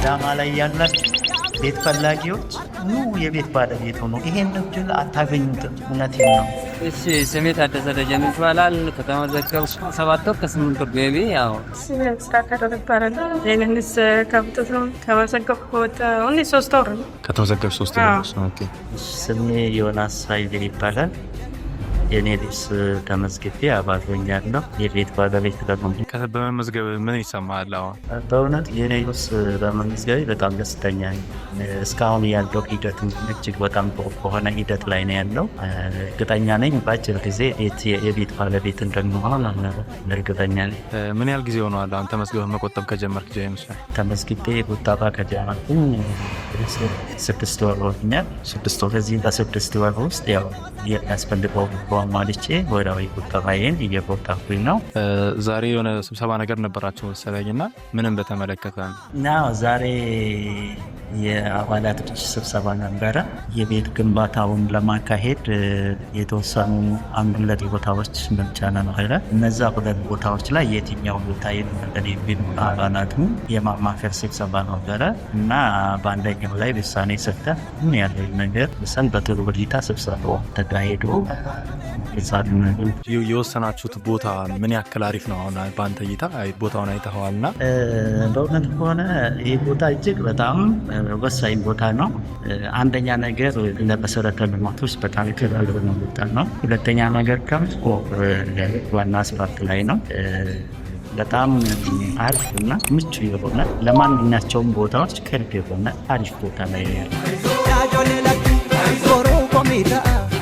አዳማ ላይ ያላችሁ ቤት ፈላጊዎች ኑ፣ የቤት ባለቤት ሆኑ። ይሄን እድል አታገኙትም። እውነቴን ነው። እሺ፣ ስሜ ታደሰ ደጀን ይባላል። ከተመዘገብኩ 7 ወር ከ8 ወር ገቢ ያው። ስሜ ምስራቅ ይባላል። የንግስ ከብቶት ነው። ከመዘገብኩ አሁን 3 ወር ነው። ከተመዘገብሽ 3 ወር ነው። Okay። ስሜ ዮናስ ኃይሌ ይባላል። የኔ ሊብስ ተመዝግቤ አባል ሆኛለሁ። የቤት ባለቤት ደግሞ በመመዝገብ ምን ይሰማሃል አሁን? በእውነት የኔ ልብስ በመመዝገቤ በጣም ደስተኛ ነኝ። እስካሁን ያለው ሂደት እጅግ በጣም ጥሩ በሆነ ሂደት ላይ ነው ያለው። እርግጠኛ ነኝ በአጭር ጊዜ የቤት ባለቤት እንደምሆን እርግጠኛ ነኝ። ምን ያህል ጊዜ ሆነዋል አሁን ተመዝግበህ መቆጠብ ከጀመርክ ጀምስ? ተመዝግቤ ቁጠባ ከጀመርኩኝ 6 ወር ሆኖኛል። 6 ወር። በዚህ በ6 ወር ውስጥ ያው የሚያስፈልገው አሟልቼ ወርሃዊ ቁጠባዬን እየቆጠብኩኝ ነው። ዛሬ የሆነ ስብሰባ ነገር ነበራቸው መሰለኝ፣ እና ምንም በተመለከተ ነው? እና ዛሬ የአባላቶች ስብሰባ ነበረ። የቤት ግንባታውን ለማካሄድ የተወሰኑ አንድ ሁለት ቦታዎች ምርጫ ነበረ። እነዛ ሁለት ቦታዎች ላይ የትኛው ቦታ ይሆናል የሚል አባላቱ የማማከር ስብሰባ ነበረ፣ እና በአንደኛው ላይ ውሳኔ ሰጥተን ያለው ነገር ሰን በጥሩ ሁኔታ ስብሰባው ተካሂዶ የወሰናችሁት ቦታ ምን ያክል አሪፍ ነው? አሁን በአንተ እይታ ቦታውን አይተኸዋል እና በእውነት ከሆነ ይህ ቦታ እጅግ በጣም ወሳኝ ቦታ ነው። አንደኛ ነገር ለመሰረተ ልማቶች በጣም ቅርብ ነው ቦታ ነው። ሁለተኛ ነገር ከምጥቆ ዋና አስፋልት ላይ ነው። በጣም አሪፍ እና ምቹ የሆነ፣ ለማንኛቸውም ቦታዎች ቅርብ የሆነ አሪፍ ቦታ ላይ ነው ያለው። Yaa ijoollee lakkii boruu komii ta'a.